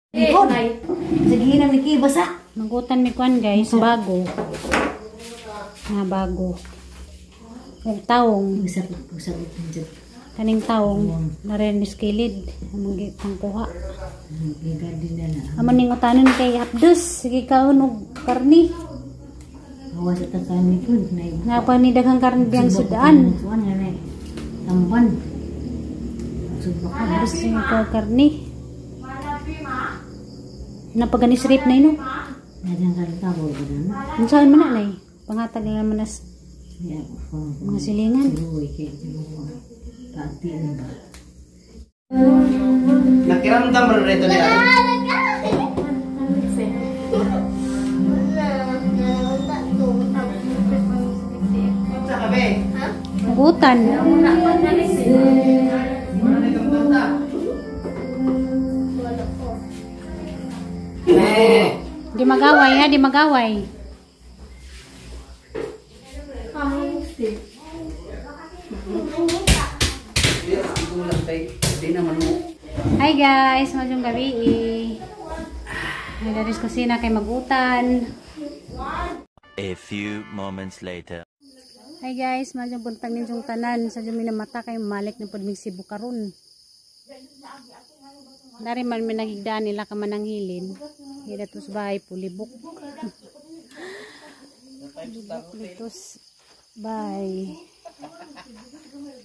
Likod. Sige na miki basa. Magutan mi kuan guys, bago. Na bago. Ug taong, Usap usap. Kaning taong naren skilid among pangkuha. Garden na na. Amo ning utanon kay hapdos, sige kaon og karni. Awas sa takan ni kun nay. Nga pa ni daghang karni diyang sudaan. Kuan nga nay. Tamban. Subak ka. Hapdos sige ka karni. Napaganis rip na ino. Nadang kan ka bo na. Unsaon man na nay? Pangatag na naman nas Ya, mga silingan. Uy, kay Pati ba? Nakiramdam rin rito niya. Sa kabe. Magutan. Di magaway ha, di magaway. Hi guys, maayong gabi. May daris kusina kay magutan. A few moments later. Hi guys, maayong buntag ninyong tanan. Sa dyan minamata kay malik na pud mig Cebu karon. Dari man mi nagigdaan nila ka man ang hilin. Hila tos bahay pulibok. Libok litos bay.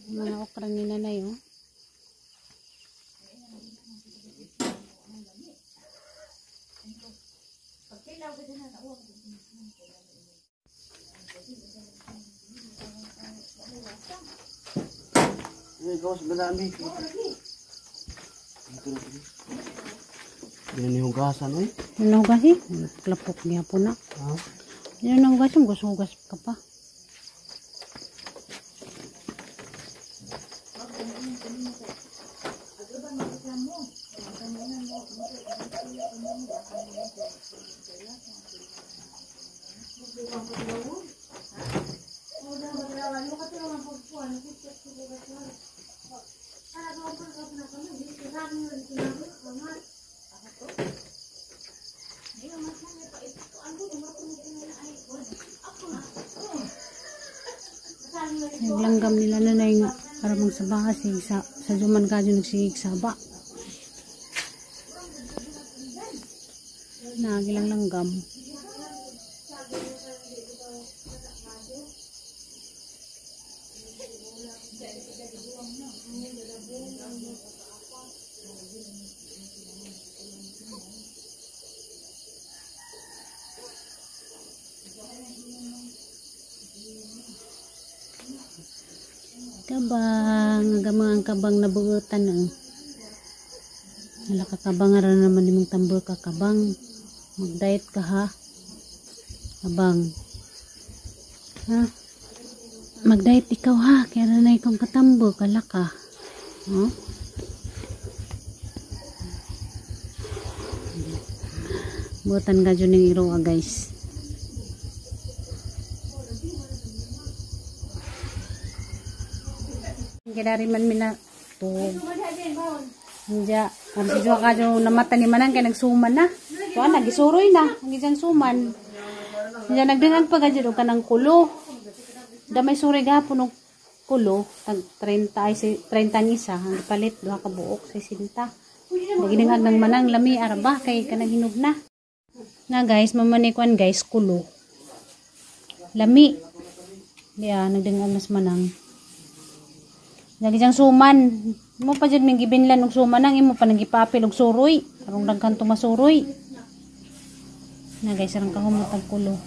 Mga okra ni nanay oh. Ay, gawas balaan di. Hindi na hugasan oy. Yung nahugas eh. Klapok niya po na. Ha? Yung nahugas yung hugas ka pa. Naglanggam nila nanay nga para magsaba kasi sa juman ka dyan nagsigig saba. Nagilang langgam. Kabang, gamang ang kabang nabuutan ang. Wala ka kabang ara naman imong tambol ka kabang. Mag-diet ka ha. Kabang. Ha? Mag-diet ikaw ha. Kaya na ikong katambo, kala ka. Huh? Butan ka dyan ng iroa guys. Kaya man mina to. Hindi, ang si Joa ka dyan namata ni Manang kaya nagsuman na. Kuha na, gisuroy na. Ang isang suman. Hindi, nagdangan pa ka dyan ka ng kulo. Damay suroy gahapon ng kulo. Tag 30, ay, 30 ang isa. Ang palit, duha ka buok, 60. Naginangag ng Manang, lami, araba, kay kanang hinog na. Na guys, mamanikuan guys, kulo. Lami. Diya, nagdangag mas Manang. Lagi diyang suman. Mo pa dyan ming gibinlan og suman ang imo pa nagipapil og suroy. Karong daghan tumasuroy. Na guys, arang kahumot ang kulo.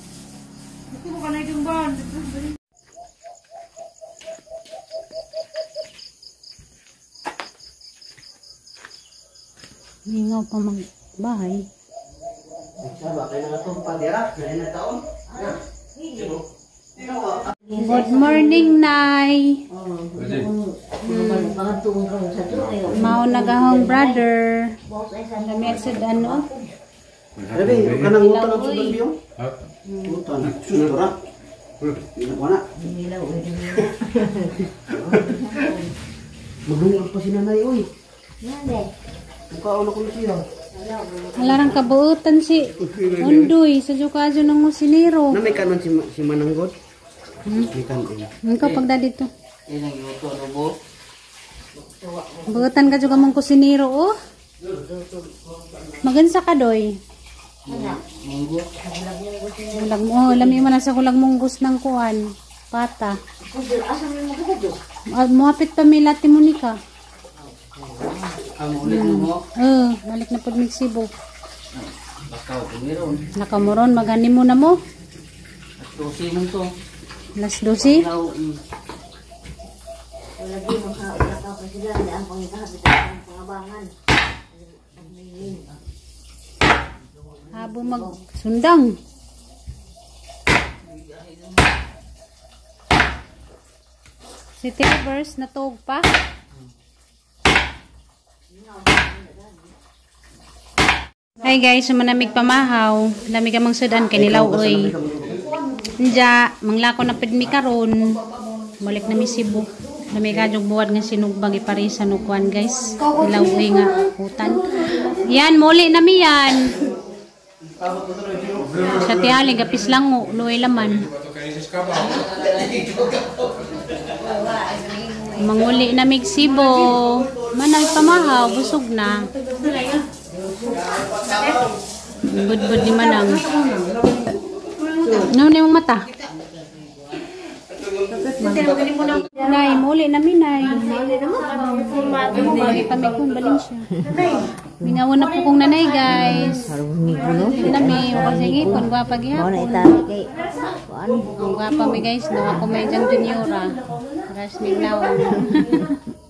Mingaw pa magbahay. Saba kay na itong padira, na taon. Good morning, Nay. Mao nagahong brother. Lami sa ano? Rabi, kanang utan ang sudan biyo? Utan, sustura. Wala. Maglungag pa si nanay, oy. Mukhaon ako na siya. Alarang kabuutan si Undoy sa Jukajo ng Musinero. Na may kanon si Mananggod? May kanon. Ikaw pagda dito. Buutan ka juga mong kusinero, oh. Magansa ka, doy. Kulag mo, oh, lami mo na sa kulag munggus ng kuan. Pata. Muhapit pa may lati Monica. Balik na pod mig Cebu. Nakamuron, magani mo na mo. Alas 12. Habo magsundang. Si Tibers natuog pa. Hi guys, sumanamig pamahaw. Lamig amang sudan kay nilaw oy. Nja, manglako na pid mi karon. Balik na mi Cebu. Lamig ka jug buwad nga sinugbag iparisa no kuan guys. Nilaw oy nga hutan. Yan muli na mi yan. Sa tiyali gapis lango, luoy laman. Manguli na mig Cebu. Manay pamahaw, busog na. Budbud ni Manang. Ano na yung mata? Nay, muli na mi, nay. Muli pa mi kung balin siya. Mingawan na po kong nanay, guys. Muli na mi. Kasi ngipon, gwapa gihapon. Gwapa mi, guys. No, ako may diyang juniora. Ras mingnaw.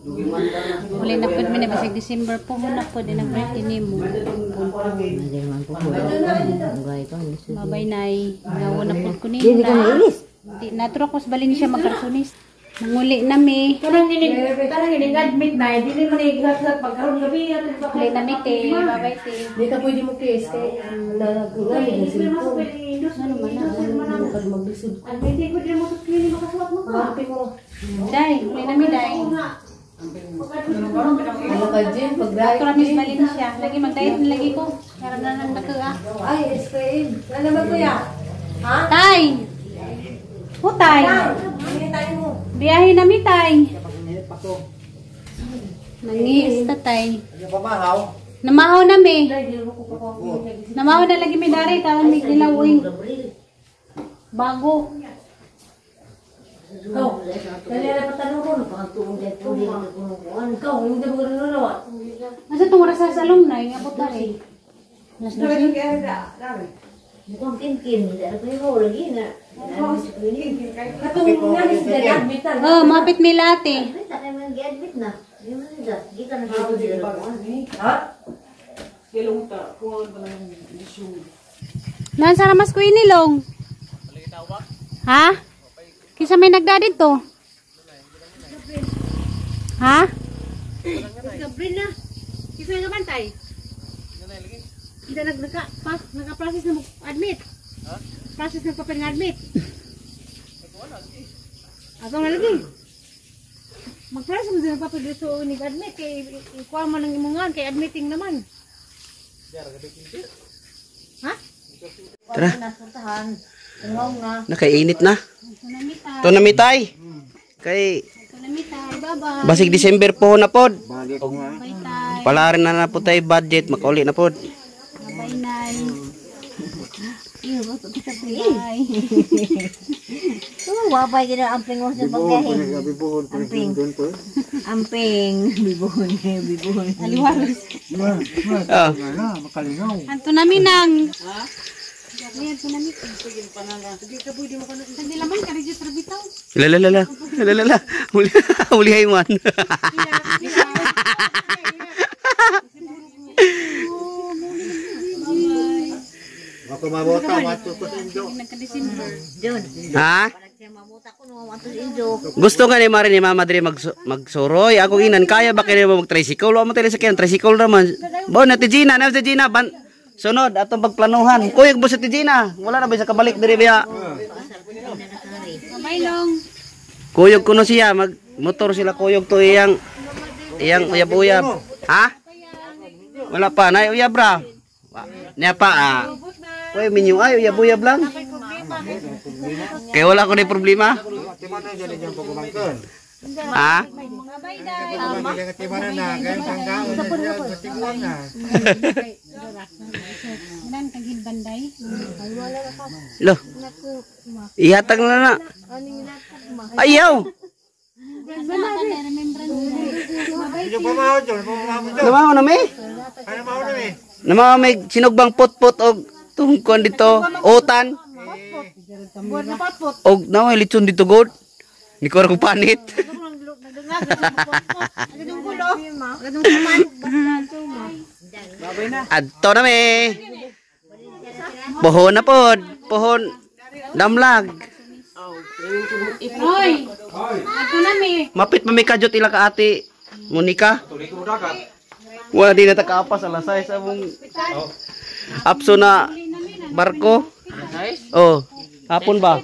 Muli na po mi na bisag December po na po din ang birthday nimo. Babay nay. Ngawa na po ko nimo. Di natro ko sa balin siya magkarsunis. Manguli na mi. Tarang ini admit na dili man ighat-hat pagkaron gabi ato Muli na mi te. Babay te. Di ka pwede mo case kay nagungay ng cellphone. Ano man na. Maglisod. Mapi mo. Day, muli na mi day. Ano ka Jim pag Ito rami sa balin siya. Lagi mag-diet na lagi ko. Karon na nang nakaa. Ay, SKM. Ano ba kuya? Ha? Tay. Putay. Biyahe na mi tay. Nangis tatay. Namahaw na mi. Namahaw na lagi mi dari taon mi nilawing. Bago. Oh, dali na patanong ko, Ikaw, hindi mo ganun na. Masa itong oras sa alumni, nga po tari. Alas 12. Oh, mapit mi late. Nasa ramas ko inilong. Ha? Kisa may nagda dito? Ha? Gabriel na. Kisa nga bantay? Kita nagka-process na mag-admit. Ha? Process ng papel nga admit. Ako na lagi. Mag-process mo din ang papel dito nag-admit kay ikuha mo ng imungan kay admitting naman. Ha? Tara. Nakainit na. Ito na mitay. Kay basig December po na pod. Palarin na po tayo budget, makauli na pod. Bye nay. Bye. Wabay gina amping mo sa pagkahe. Amping. Amping. Bibuhon. Bibuhon. Aliwaros. Oh. Anto nami nang. Ayan, to nami. Hindi laman ka register bitaw. Lalalala. Lalalala. Huli hulihay man. Ha? Gusto nga ni Mari ni Mama diri magsuroy. Ako inan kaya ba kini mo mag-tricycle? Wa mo tayo sa tricycle raman. Bo na ti Gina, na si Gina ban sunod atong pagplanuhan. Kuyog mo sa ti Gina. Wala na ba sa kabalik diri biya? Bye long. Kuyog kuno siya mag motor sila kuyog to iyang iyang uyab-uyab. Ha? Wala pa nay uyab ra. Niya pa ah. Uy, minyo ay uyab-uyab lang. Kaya wala ko na problema. Ha? Lo. Ihatag na na. Ayaw. Namaw na may? Namaw may sinugbang potpot og tungkon dito, utan. Og naway litson dito god. Ni ko ra ko panit. Adto na me. Pohon na pod, pohon damlag. Hoy. Adto na mi. Mapit pa may kajot ila ka ate Monica. Wala di na takaapas alas 6 among apso na barko. Oh, hapon ba?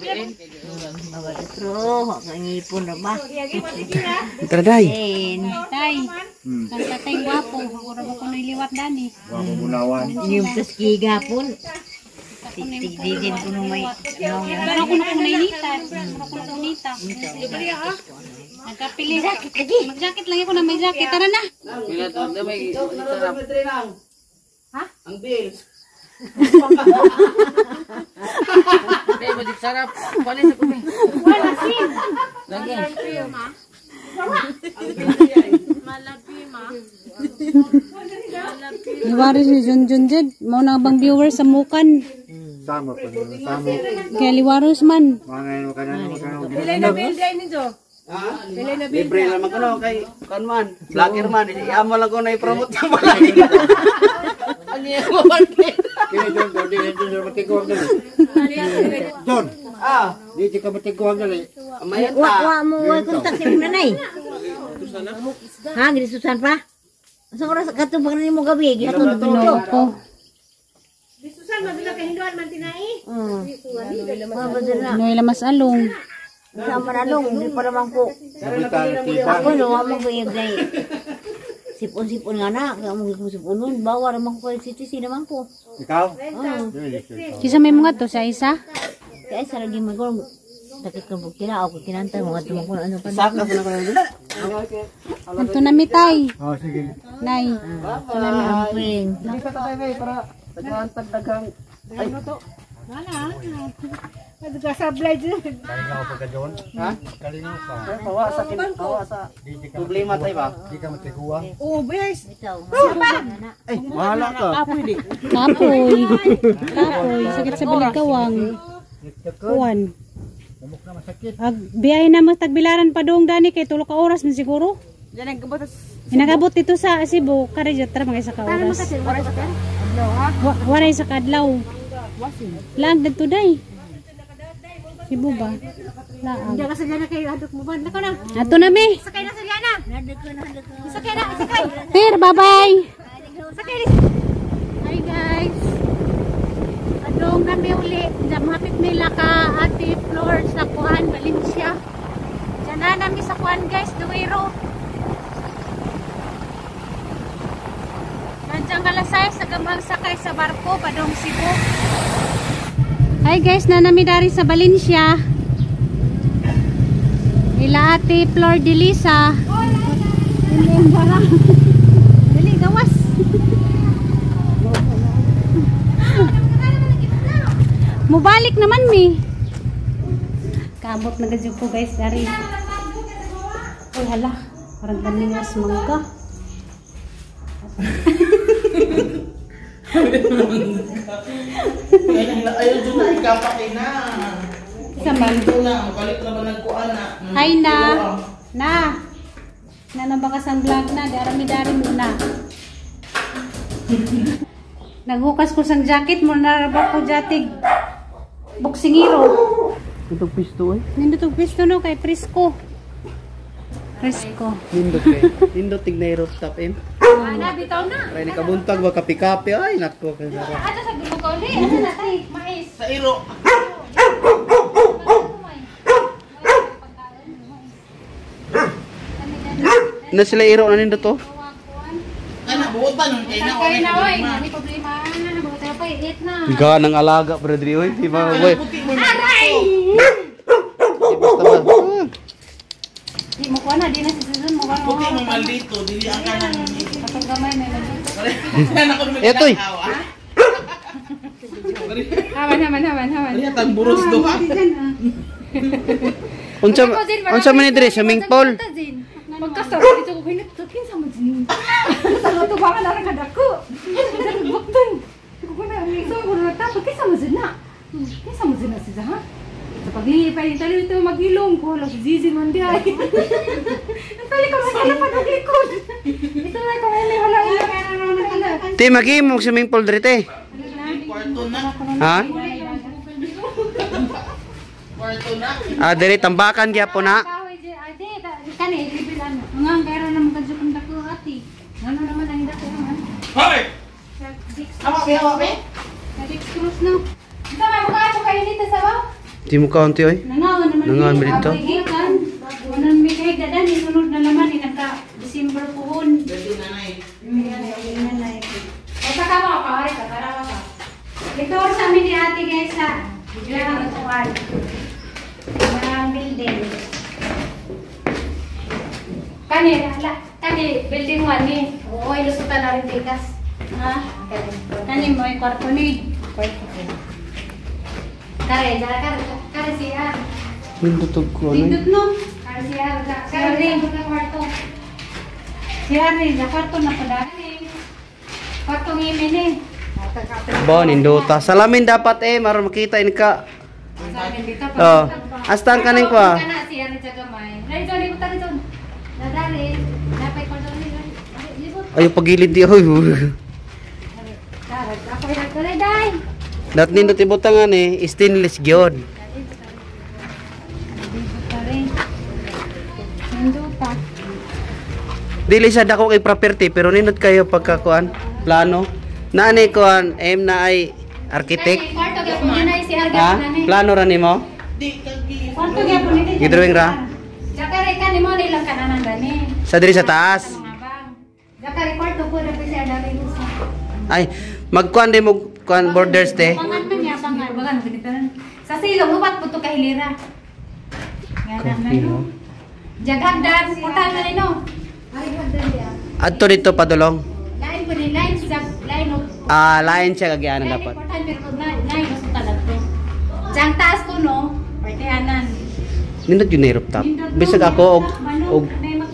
Ngipon na ba? Tara day. Tay. Kang tatay gwapo, ura ko kuno iliwat dani. Yung tas gigapon. Tigdigin ko nung may... Pero kuno kuno inita, pero kuno kunita. Nagkapili. Mag-jacket lang ako na may jacket. Tara na. Ha? Ang bill. Liwaris ni Junjun Jed. Mao na bang viewer sa mukan. Sama pa nila, sama. Kaya liwaros man. Libre lang ako no kay kan man. Vlogger man, iamo lang ko na i-promote sa balay. Ang imo man. Kini John, John, di John, matiguang dali. John, Ah, di ka matiguang dali. amayan ta. Wa mo wa kontak sa imong nanay. Ha, gisusan pa? Sa oras katong pa nimo gabi, gihatod Ginoo to. ko. Noy lamas along. Sa manalong, di pa naman ko. Nabita na tiba. Ako no, wa mo ko yung gay. Sipon-sipon nga na, kaya mo ko siponon, bawa naman ko kay CTC naman ko. Ikaw? Kisa may mga to sa isa. Kaya sa lagi mo ko sakit ko bukila ako kinanta mga tumako ano pa. Saka po na kayo. Adto na mi tay. Oh, sige. Nay. Amping. Dili pa tayo bay para daghan tagdaghang. Ay, Kalingaw pa ka, John? Ha? Kalingaw ka. Ay, pawa sa kin pawa sa problema tayo ba? Di ka matiguang. Bitaw. Ay, bahala ka. Kapoy. Kapoy. Sakit sa balikawang. Kuan. Lamok na masakit. Ag biyahe na mas tagbilaran pa dong dani kay tulo ka oras man siguro. Nagabot dito sa Cebu, kare jud tara mga isa ka oras. Waray sa kadlaw. Laag dadto day. Cebu ba? Laag. Diyan ka sa Diana kayo hadok mo ba? Nako na. Ato na mi. Sakay na sa Diana. Sakay na, sakay. Per, bye-bye. Sakay. Hi guys. Adong kami uli. Diyan hapit nila ka Ate Flor sa Kuan, Valencia. Diyan na nami sa Kuan guys, Duero. Nandiyan kalasay sa gamang sakay sa barko padong Cebu. Hi guys, nanami dari sa Valencia. Ila Ate Flor de Lisa. Dali, gawas. Mubalik naman mi. Kamot na gadyo ko guys dari. Uy hala, parang ganingas mangga. Ayaw dyan na, ikapatay na. Sa man. Ito na, kalit na ba nagkuan na? Hi na. Na. Nanabakas ang vlog na, darami-dari muna. Naghukas ko sang jacket mo naraba ko jatig. Boksingiro. Itong pisto eh. Nindot og pisto no kay presko. Presko. Nindot kay. Nindot tig rooftop em. Ana bitaw na. Try ni kabuntag ba kape-kape ay nako kay sarap. Ato sa gulo ka uli. Ano na tay? Mais. Sa iro. Na sila iro na nindot to. Ay, nabuot Uban kay na. Kay na oy, may problema. Buti pa eat na. Ganang alaga brother oy, di ba oy. Aray! Di basta ba. Di mo kuha na, di na si Susan mo kuha. Puti mo maldito, dili ang kanan. Katong gamay may maldito. Etoy. Haman, haman, haman, haman. Ari atang buros do ha. Unsa unsa man ni diri swimming pool? Pagkasar dito ko hinit kinsa mo din. Sa to ba na kadako. Buktan. Ko na so ko na ta kinsa mo din na. Kinsa mo din na siya ha? Sa paglipay tali ito maghilom ko lang zizi man di ay. Ang tali ko sa pa og likod. Ito na ko may wala ila. Ti maghimo og swimming pool diri te. Kwarto na. Ha? Kwarto na. Ah, diri tambakan gyapon na. Kani libre ano. Nga kaya naman kadyo kung dako ati. Ano naman ang dako naman. Hoy! Awa be, awa be. Sa Cruz no. Tama mo ka kayo nito sa ba? Di mo kaunti oy. Nangawan naman. Nangawan ba dito? Unang may kahit dadan, isunod na naman, inaka December puhon. Dali nanay. Nanay. Basta ka mo ka, ay ka para ka. Ito sa amin ni ate guys sa biglang ituan. Ang building. Kani, ala, kani building 1 ni. Oo, ilusutan na rin tikas. Ha? Kani mo ay kwarto ni. Kwarto. Kare, jara kare, kare siya. Nindot ko ano. Nindot no. Kare siya, kare siya kwarto. Si Arne, sa kwarto na pala. Kwarto ngimin ni. Bo nindota. Salamin dapat eh maron makita in ka. Oh. Asta ang kaning ko ah. Kana si Arne gamay. Dali dali ko tali don. Dadali, dapat ko dali. Ayo pagilid di oy. Ako ay day. Dat nindot ibutangan eh stainless gyud. Nindota. Dili sa dako kay property pero nindot kayo pagkakuan plano. Naani kuan M na ay architect. Kwarto gyapon na si Arga Ha? Plano ra nimo? Di kagi. Kwarto gyapon ni. Gidrawing ra. Jakare kani mo nilang kananan dani. Sa diri sa taas. Jakare kwarto po na si Arga Ay, magkuan di mo kuan borders te. Pangan man niya, pangan. Bagan ganito. Sa silong upat po to kahilira. Nga na no. Jaghagdan putan na nino. Adto dito padulong. Lain po ni lain sa lain og Ah, lain siya kagianan dapat. Lain pero lain sa talag to. Jang taas ko no, partihanan. Nindot yun na rooftop. Bisag ako og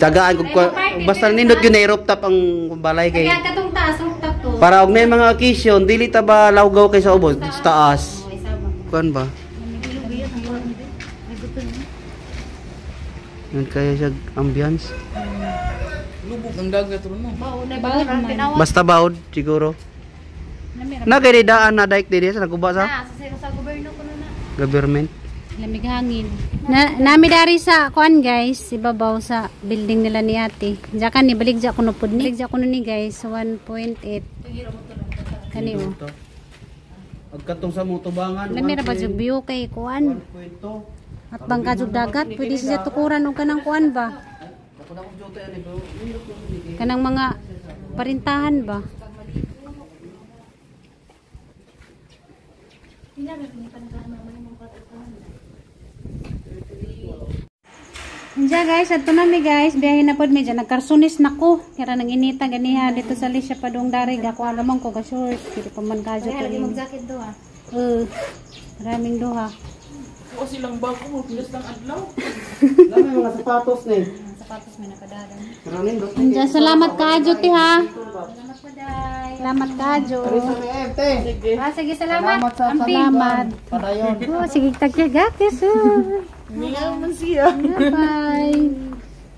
tagaan ko basta nindot yun na rooftop ang balay kay Kaya katong taas rooftop to. para og may mga occasion dili ta ba lawgaw kay sa ubos sa taas. Kuan ba? Yun kaya siya ambience. Lubog ang dagat ron no. Bawod man. Basta bawod siguro. Na kay daan na daik diri sa naguba sa Ah, sa gobyerno ko na. government. Lamig hangin. Na, nami dari sa kuan guys, ibabaw sa building nila ni ate. Diyan ni balik ja kuno pud ni. Balik ja kuno ni guys, 1.8. Kani mo. Ag katong sa motobangan. Lami ra ba jud view kay kuan. At bangka jud dagat, pwede siya tukuran og kanang kuan ba? Kanang mga parintahan ba? Diyan guys, adto na mi guys, biyahe na pod mi dyan. Nagkarsunis na ko. Kaya nang inita ganiha dito sa Alicia padung dari gako alamang ko ga short. Pero pa man kadyo Kaya lagi mag-jacket do ah. Maraming duha. O silang bago mo pilas lang adlaw. Dami mga sapatos ni. Sapatos may nakadala. Pero nindot. Diyan, salamat kaadyo ti ha. Salamat kaadyo. Ah, sige, salamat. Salamat. Padayon. Oh, sige tagyaga keso. Miyaw man siya. Bye.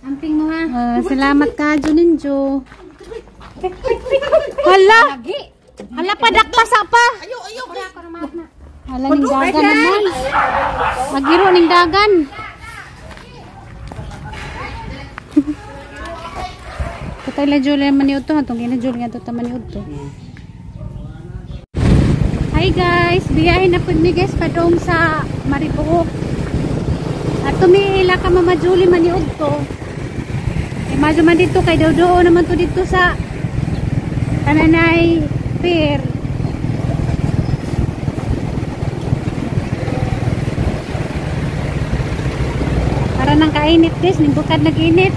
Amping mo ha. Ah, salamat kaadyo ninyo. Hala. Hala padakpasa pa. Ayo ayo. Hala ning dagan naman. Agiro ning dagan. Patay la Julia maniud to, atong ina Julia to ta maniud to. Hi guys, biyahe na pud mi guys padung sa Maribook. At tumiila ka Mama Julie maniud to. Eh, madyo man dito kay Dodo naman to dito sa Kananay pier. Para nang kainit guys, nimbukad nag-init.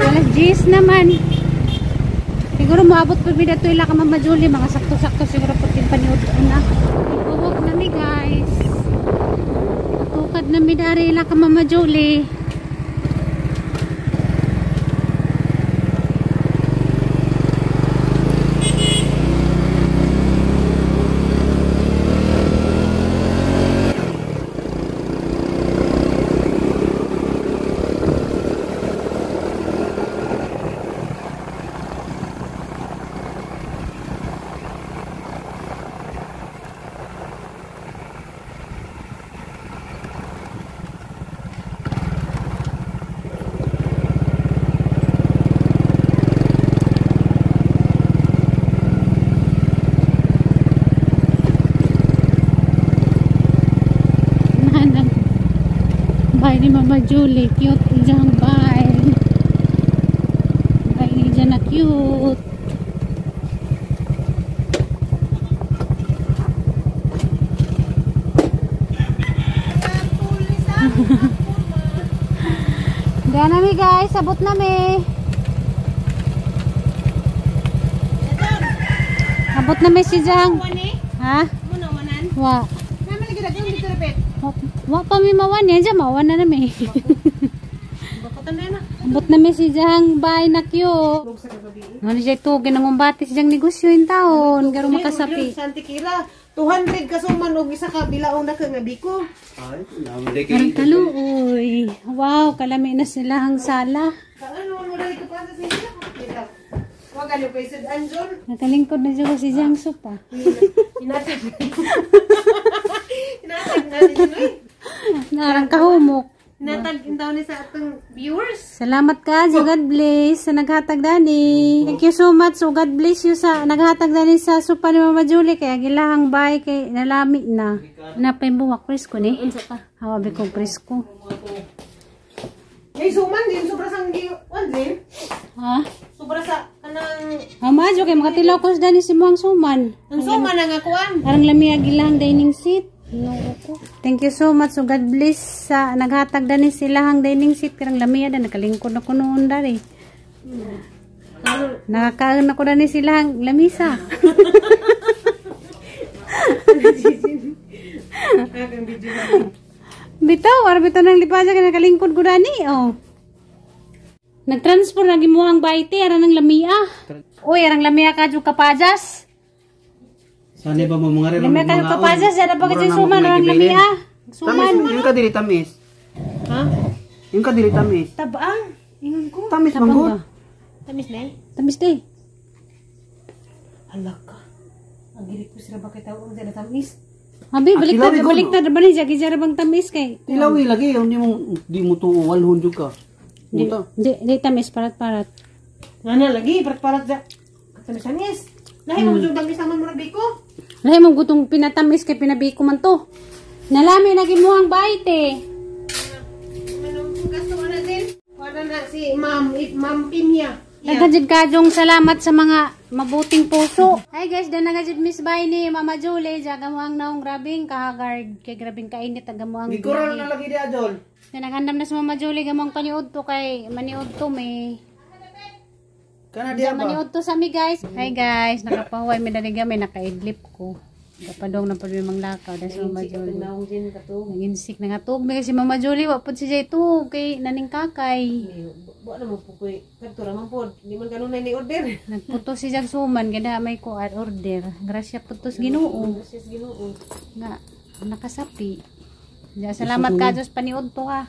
Alas 10 naman. Siguro moabot pa mi dato ila ka Mama Julie, mga sakto-sakto siguro pag paniud na. Buhok na mi guys. Tukad na mi dari ila ka Mama Julie. Bye ni Mama Julie, cute diyang bye. Bye ni dyan na cute. Diyan na mi guys, abot na mi. Abot na mi si Jang. Ha? Wa. Wa pa mi mawan yan dyan, mawan na nami. Abot na mi si Jang, bye na cute. Ano siya ito, ginangumbati si Jang negosyo yung taon. Garo makasapi. Santikira, 200 ka suman og isa ka bilaong na ka nga biko. Ang kaluoy. Wow, kalami na sila ang sala. Nakalingkod na siya ko si Jang Supa. Narang kahumok. Natag intaw ni sa atong viewers. Salamat ka, so God bless sa naghatag dani. Thank you so much. So God bless you sa naghatag dani sa supa ni Mama Julie kay gilahang bay kay nalami na. Napay buwak presko ni. Hawa be kong presko. Kay suman din sobra sang gi din. Ha? Sobra sa kanang Ama jo kay makatilaw ko dani si muang suman. Ang suman na nga kuan. Arang lami ang gilahang dining seat. No, ko. Thank you so much. So God bless sa naghatag dani sila ang dining seat karang lamiya da nakalingkod na ko noon dari. Nakakaon na ko dani sila ang lamisa. Bitaw, arbito nang lipaja kay nakalingkod ko dani. Oh. Nagtransfer na gimuhang baite aran ang lamia. Oy, arang lamia ka jud kapajas. Sana ba mo mga lamia ka kapajas, ada pa kasi suman arang lamia. Suman. Tamis, yung kadiri tamis. Ha? Yung kadiri tamis. Tabaang. Ingon ko. Tamis manggod. Tamis na. Tamis day. Hala ka. Ang giri ko sila bakit ako ang tamis. Abi, baliktad, baliktad ba ni Jackie Jara bang tamis kay? Tilawi lagi, hindi mo di mo tuwalhon jud ka. Di tamis parat-parat. Ngana lagi parat-parat ja. Tamis-tamis. Lahi mo jud tamis naman murag biko. Lahi mo gutong pinatamis kay pinabiko man to. Nalami na gimuhang bait eh. Manong gasto na din. Wala na si Ma'am Ma'am Pinya. Nagkajid kajong salamat sa mga mabuting puso. Hi guys, dan nagajid Miss Bay ni Mama Julie. Jaga mo ang naong grabing kahagard. Kay grabing kainit aga mo ang. Gikural na lagi di adol. Nagandam na si Mama Julie gamong paniud to kay maniud to may. Kana diya ba? Maniud to sa mi guys. Hi guys, nakapahuway mi dali gamay nakaidlip ko. Kapadong na pud mi manglakaw dan si Mama Julie. Nanginsik na nga tug mi kasi Mama Julie wa pud si jay tug kay naning kakay. Wa na mo po koy kadto ra man pod. Di man kanunay ni order. Nagputo si Jag suman ganda may ko at order. Grasya putos Ginoo. Grasya Ginoo. Nga nakasapi. Ja, salamat ka Diyos paniud to ha.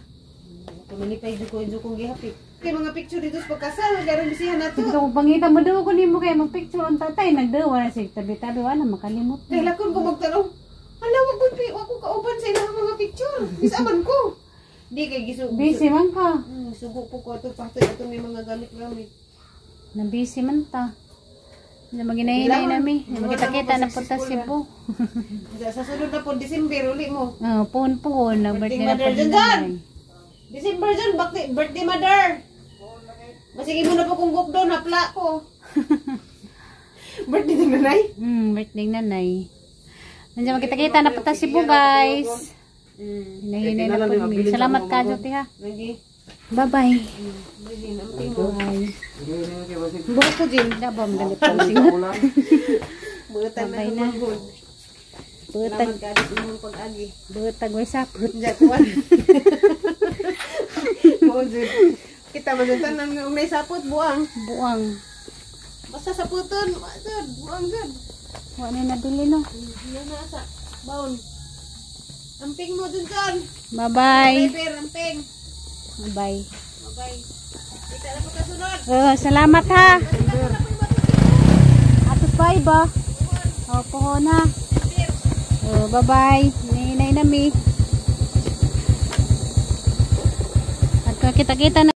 Kumanipay jud ko jud kong gihapi. Kay mga picture dito sa pagkasal, garon bisihan nato. Dito ko pangita mo daw ko nimo kay magpicture on tatay nagdawa na sig tabi-tabi wala makalimot. Kay lakon ko magtanong. Hala wa ko wa ko kauban sa ilang mga picture. Bisa man ko. Di kay gisu busy man ka. Sugo po ko ato pahtoy ato may mga gamit-gamit. Na busy man ta. Na maginahinay nami, magkita-kita na punta Cebu. Sa sunod na po December uli mo. Oh, puhon-puhon na birthday na mother dyan. December dyan, birthday mother. Masige mo na po kung gupdo, napla ko. Birthday ni nanay? Birthday nanay. Nandiyan magkita-kita na punta Cebu, guys. Hinahinay na po mi. Salamat ka, Joti, ha. Bye-bye. Bye. Buhok ko, Jin. Dabo, magalit po singot. Butan na Bye na. manghod. Butag, Salamat ka sa imong pag-agi. butag, way sapot. Diya kuwan. Mao jud. Kita man jud tanan nga unay sapot buang. Buang. Basta saputon, wa jud, buang jud. Wa na nabili, no? Yan na sa baon. Amping mo dun John. Bye-bye. Driver, amping. Bye-bye. Bye-bye. Kita na po kasunod. Oh, salamat ha. Ato pa ba? Oh, pohon ha. Oh, bye-bye. Hinay na mi. At kita-kita na.